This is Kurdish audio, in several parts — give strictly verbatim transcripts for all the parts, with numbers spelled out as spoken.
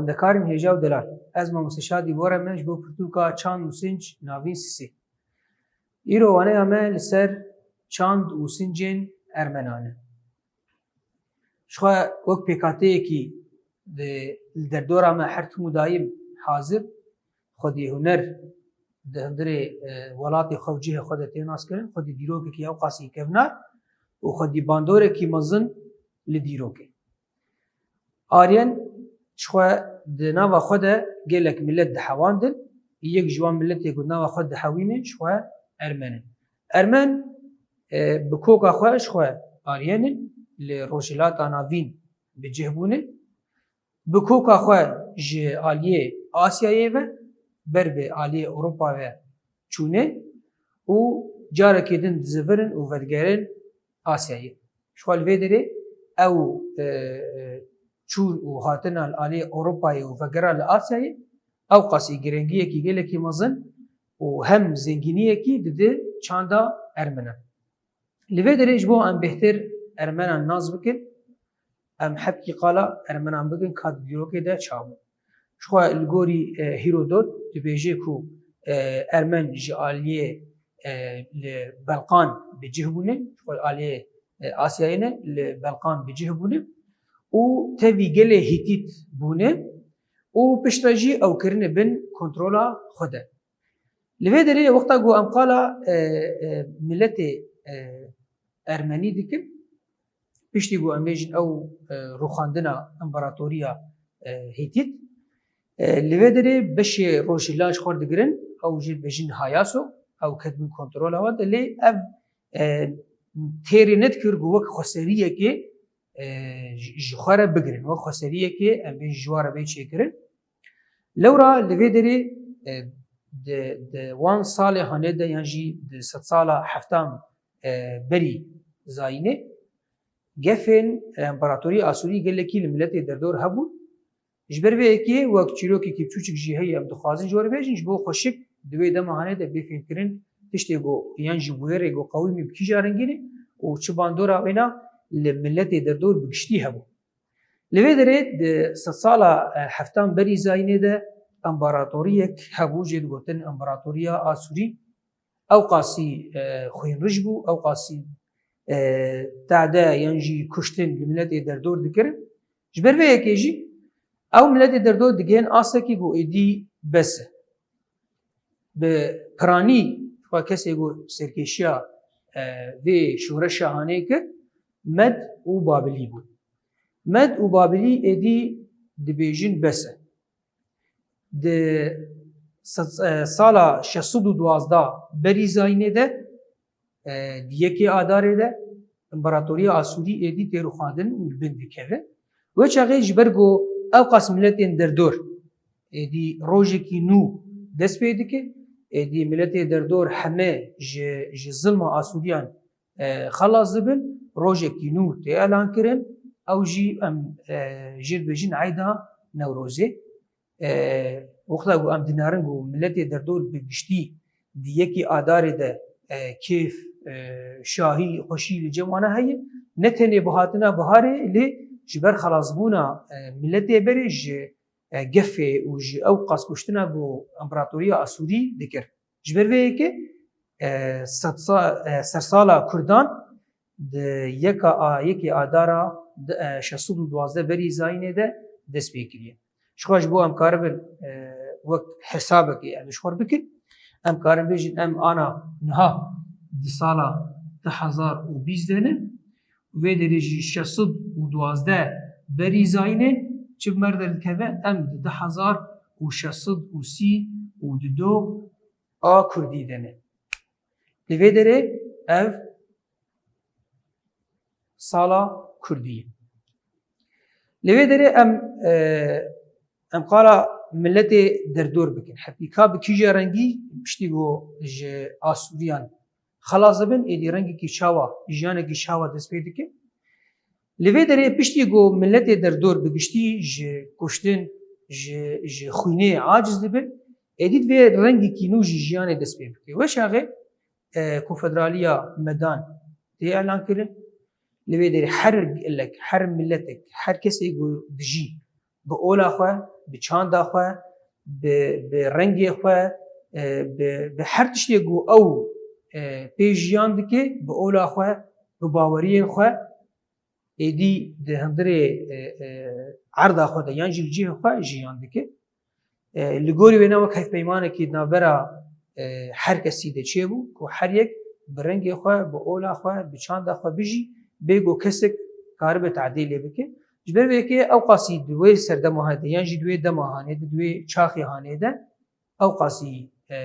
Dekarên hêja û delal. Ez mamoste Şadî Bore me ji bo pirtûka Çand û Sinc Navîn Sisê. Îro waneya me li ser çand û sincên Ermenan e. Jixwe wek pêkhateyekî di, li derdora me her tim û dayim hazir, xwedî huner di hundirê, e, welatê xwe û cihê xwe de tê naskirin, xwedî dîrokekî ewqasî kevnar û xwedî bandorekî mezin li dîrokê. Aryen jixwe di nava xwe de gelek milet dihewandin, yek ji wan miletê ku nava xwe dihewînin jixwe Ermen in. Ermen, e, bi koka xwe jixwe Aryen in, li Rojhilata Navîn bi cih bûne. Bi koka xwe ji aliyê Asyayê ve ber bi aliyê Ewropa ve çûne û carekê din dizivirin û vedigerin Asyayê. Jixwe li vê derê ew, e, e, çûn û hatina li aliyê Ewropayê û vegera li Asyayê ewqasî girengiyekî gelekî mezin û hem zengîniyekî dide çanda Ermenan. Li vê derê ji bo em bêhtir Ermenan nas bikin, em hebkî qala Ermenan bikin ka di dîrokê de çawa bûn. Jixwe li gorî, e, Hîrodot dibêje ku, e, Ermen ji aliyê, e, li Belqan bi cih bûne, jixwe aliyê, e, Asyayê ne, li Belqan bi cih bûne û tevî gelê Hîtît bûne û piştre jî ew kirine bin kontrola xwe de. Li vê derê wexta ku em qala, e, e, miletê, e, Ermenî dikin, piştî ku em bêjin ew, e, rûxandina împaratoriya, e, Hîtît, e, li vê derê beşê Rojhila ji xwe digirin, ew jê dibêjin Hayaso, ew ket bin kontrola wan de, lê ev, e, têrê nedikir ku wek xweseriyekê, e, ji, ji xwe re bigirin, wek xweseriyekê em bêjin ji wan re bê çêkirin. Lewra li vê derê, e, di, di wan salê hanê de yan jî di sedsala heftan, e, berî zayînê, gefên, e, împaratorî Asûrî gelekî li miletê derdor hebûn. Ji ber vê yekê wek çîrokekî biçûçik jî heye em dixwazin ji we re bêjin, ji bo xweşik di wê dema hanê de bê fêmkirin tiştê ku yan jî bûyerê ku qewimî bi kîja rengî ne û çi bandora wêna li miletê derdor bi giştî hebû. Li vê derê di sedsala, e, heftan berî zayînê de împaratoriyek hebû, jê digotin împaratoriya Asûrî. Ewqasî, e, xwînrij bû, ewqasî, e, tade yan jî kuştin li miletê derdor dikirin. Ji ber vê yekê jî ew miletê derdor digihên astekî ku êdî bes e. Bi piranî, xwe kesê ku serkêşiya, e, vê şoreşa hanê kir, Med û Babilî bûn. Med û Babilî êdî dibêjin bes e. Di sed, e, sala şeş sed û duwazdeh berî zayînê de, e, di yekê Adarê de împaratoriya Asûrî êdî tê rûxandin û li bin dikeve. Wê çaxê ji ber ku ewqas miletên derdor êdî rojekî nû dest pê dike, êdî miletê derdor heme ji, ji zilma Asûriyan, e, xelas dibin, rojekî nû tê elan kirin, ew jî em, e, jê dibêjin Eyda Newrozê. E, wexta ku em dinarin ku miletê derdor bi giştî di yekî Adarê de, e, kêf, e, şahî, xweşî li cem wana heye, ne tenê bi hatina biharê, lê ji ber xelasbûna, e, miletê berê ji, e, gefê û ji ew qas kuştina ku împaratoriya Asûrî dikir. Ji ber vê yekê, e, sed sa-, e, sersala Kurdan di yeka a, yekê Adara di, e, şeş sed û duwazdeh berî zayînê de dest pê kiriye. Jixwe ji bo em karibin, e, wek hesabekê em ji xwe bikin, em karin bêjin em ana niha di sala du hezar û bîst de ne. Vê derê jî şeş sed û duwazdeh berî zayînê çi bi me re derdikeve, em di du hezar û şeş sed û sî û du a Kurdî de ne. Li vê derê ev sala Kurdî ye. Li vê derê em, e, em qala miletê derdor bikin. Hepî ka bi kîja rengî piştî ku ji Asûriyan xelas dibin, êdî rengekî çawa, jiyanekî çawa dest pê dike. Li vê derê piştî ku miletê derdor bi giştî ji kuştin, ji, ji xwînê aciz dibin, êdî divê rengekî nû ji jiyanê dest pê bike. Wê çaxê, e, Konfederaliya Medan tê elan kirin. Li vê derê her gelek, her miletek, her kesê ku dijî bi ola xwe, bi çanda xwe, bi, bi rengê xwe, e, bi, bi her tiştê ku ew, e, pê jiyan dike, bi ola xwe, bi baweriyên xwe, êdî di hundirê, e, e, erda xwe de yan jî li cihê xwe jiyan dike. E, li gorî wêna wek hevpeymanekî di navbera, e, her kesî de çêbû ku her yek bi rengê xwe, bi ola xwe, bi çanda xwe bijî, bê ku kesek karibe tadê lê bike. Ji ber vê yekê ew qasî di wê serdema hene de yan jî di wê dema hanê de, di wê çaxê hanê de ew qasî, e,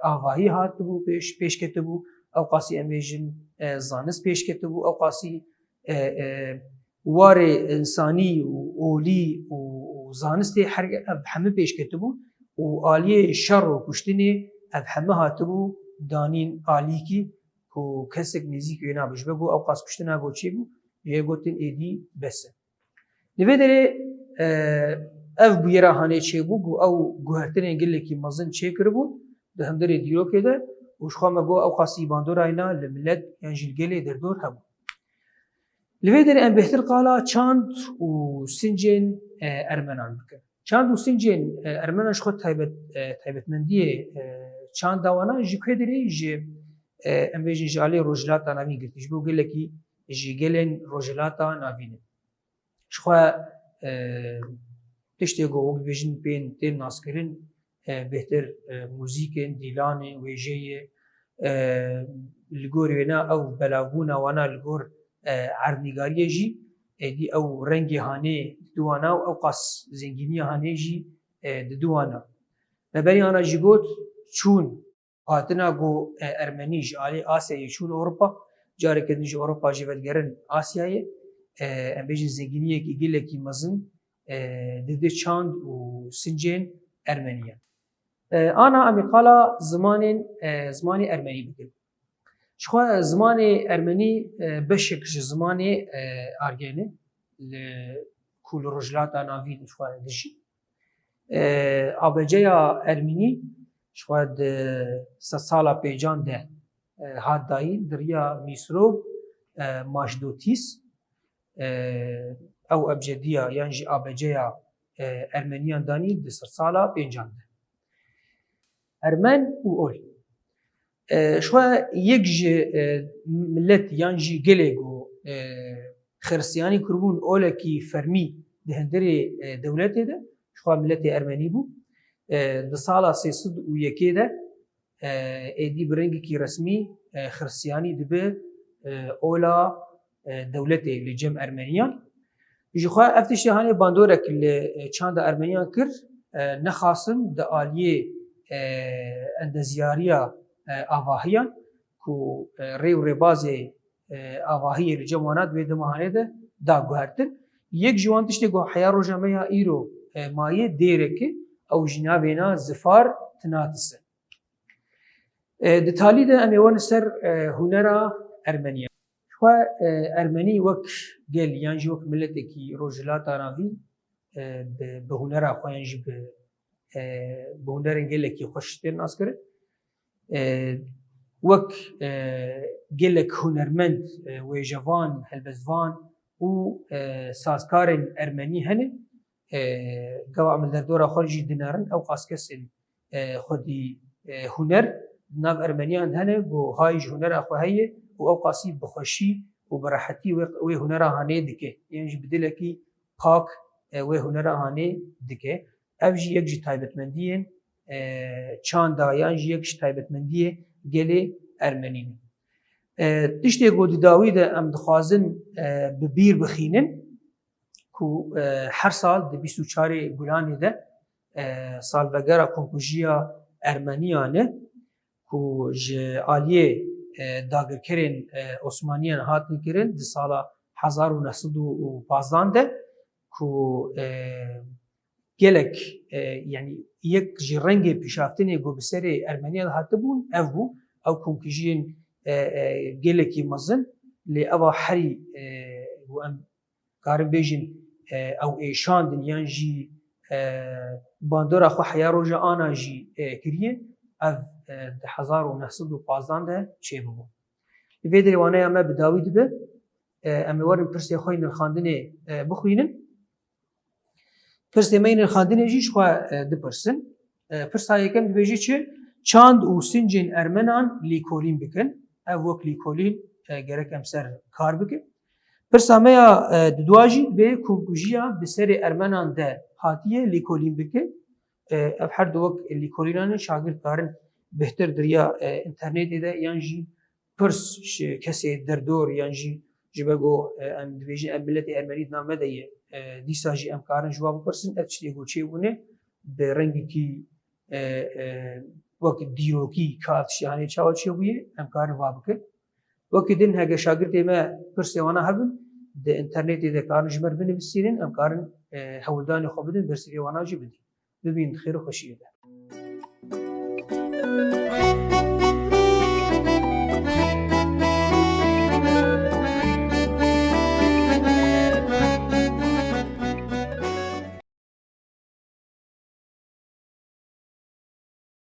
avahî hatibû pêş, pêş ketibû, ew qasî em bêjin, e, zanist pêş ketibû, ew qasî, e, e, warê însanî û olî û, û zanistê her, ev hemî pêş ketibû û aliyê şer û kuştinê ev hemî hatibû danîn alîkî ku kesek nêzîk wê nabe. Ji ber ku ew qas kuştina ku çêbû, jê gotin êdî bes e. Li vê derê, e, ev bûyera hanê çêbû ku ew guhertinên gelekî mezin çêkiribûn di hundirê dîrokê de û ji xwe me got ew qasî bandorayna li milet yan jî li gelê derdor hebû. Li vê derê em bêhtir qala çand û sincên, e, ermenan bikin. Çand û sincên, e, ermenan ji xwe taybet, e, taybetmendiyê, e, çanda wana ji ku derê ji, e, em bêjin ji alî Rojhilata Navîn girtî. Ji bo gelekî ji gelên Rojhilata Navîn e. Ji xwe, e, tiştê ku wek bêjin bên tên naskirin, e, bêhtir, e, muzîk in, dîlan in, wêjeyê, e, li gor wêna ew belavbûna wana li gor, e, erdnîgariyê jî, êdî ew rengê hanê didi wana û ew qas zengîniya hanê jî, e, didi wana. Me berî ana jî got, çûn hatina ku, e, Ermenî ji alî Asyayê çûn Ewropa, careke din ji Ewropa jî vedigerin Asyayê, e, em bêjin zengîniyekî gelekî mezin, e, dide çand û sincên Ermeniyan. E, ana em ê qala zimanên, e, zimanê Ermenî bikin. Ji xwe zimanê Ermenî, e, beşek ji zimanê, e, Argen e, li ku li Rojhilata Navîn ji xwe dijî. E, A B C ya Ermenî ji xwe di sedsala pêncan de, e, hat dayîn, di riya Mîsrob, e, Majdotîs, e, ew ebcediya yan jî A B C ya, e, Ermeniyan danî di sedsala pêncan de. Ermen û ol. E, ji xwe yek ji, e, milet yan jî gelê ku, e, xiristiyanî kiribûn olekî fermî di hundirê, e, dewletê de, ji xwe miletê Ermenî bû. E, di sala sê sed û yekê de, e, êdî bi rengekî resmî, e, xiristiyanî dibe, e, ola, e, dewletê li cem Ermeniyan. Ji xwe ev tiştê hanê bandorek li, e, çanda Ermeniyan kir, e, nexasim di aliyê, e, endezyariya, e, avahiyan ku, e, rê û rêbazê, e, avahiyê li cem wana di wê dema hanê de da guhertin. Yek ji wan tiştê ku heya roja me ya îro, e, maye dêrek e, ew jî navêna Zifar Tinatis e. E, di talî de em ê werin ser, e, hunera Ermeniyan. Ji xwe, e, Ermenî wek gel yan jî wek miletekî Rojhilata Navîn, e, bi, bi hunera xwe yan jî bi, e, bi hunerên gelekî xweş tên naskirin. E, wek, e, gelek hunermend, e, wêjevan, helbestvan û, e, sazkarên Ermenî hene. E, gava em li derdora xwe jî dinerin, ew qas kesên, e, xwedî, e, huner di nav Ermeniyan de hene, ku hay ji hunera xwe heye û ew qasî bi xweşî û bi rehetî wê, wê hunera hanê dike, yan jî bi dilekî pak, e, wê hunera hanê dike. Ev jî yek ji taybetmendiyên, e, çanda yan jî yek ji taybetmendiyê gelê Ermenî ne. E, tiştê ku di dawî de em dixwazin, e, bi bîr bixînin, ku, e, her sal di bîst û çarê Gulanê de, e, salvegera komkujiya Ermeniyan e, ku ji aliyê, e, dagirkerên, e, Osmaniyan hatin kirin di sala hezar û neh sed û pazdeh de, ku, e, gelek, e, yanî yek ji rengê pêşaftinê ku bi serê Ermeniyan hatibûn, ev bû, ew komkujiyên, e, e, gelekî mezin, lê eva herî, e, ku em karin bêjin, e, ew êşandin yan jî, e, bandora xwe heya roja ana jî, e, kiriye, ev, e, di hezar û neh sed û pazdeh de çêbûbû. Li vê derê waneya me bi dawî dibe, e, em ê werin pirsê xwe yê nirxandinê, e, bixwînin. Pirsê me yên xwendinê jî ji xwe e, dipirsin. E, pirsa yekem dibêje çi? Çand û sincên ermenan lîkolîn bikin. Ev wek lîkolîn e, gerek em ser kar bikin. Pirsa me ya e, didua jî dibê ku kujiya bi serê ermenan de hatiye lîkolîn bikin. E, ev her du wek lîkolînan in, şagirt karin bêhtir di riya e, înternetê de yan jî pirs ji kesê derdor yan jî ji be go e, em dibêjin em miletê ermenî di nav me de ye. E, dîsa jî em karin ji wan bipirsin, ev tiştê ku çêbûne bi rengekî e, e, wek dîrokî ka ev tiştê hanê çawa çêbûye, em karin va bikin. Wekî din heke şagirtê me pirsê wana hebin, di înternetê de karin ji me re binivîsînin, em karin e, hewldanê xwe bidin, bersivê wana jî bidin. Bibînin di xêr û xweşiyê de.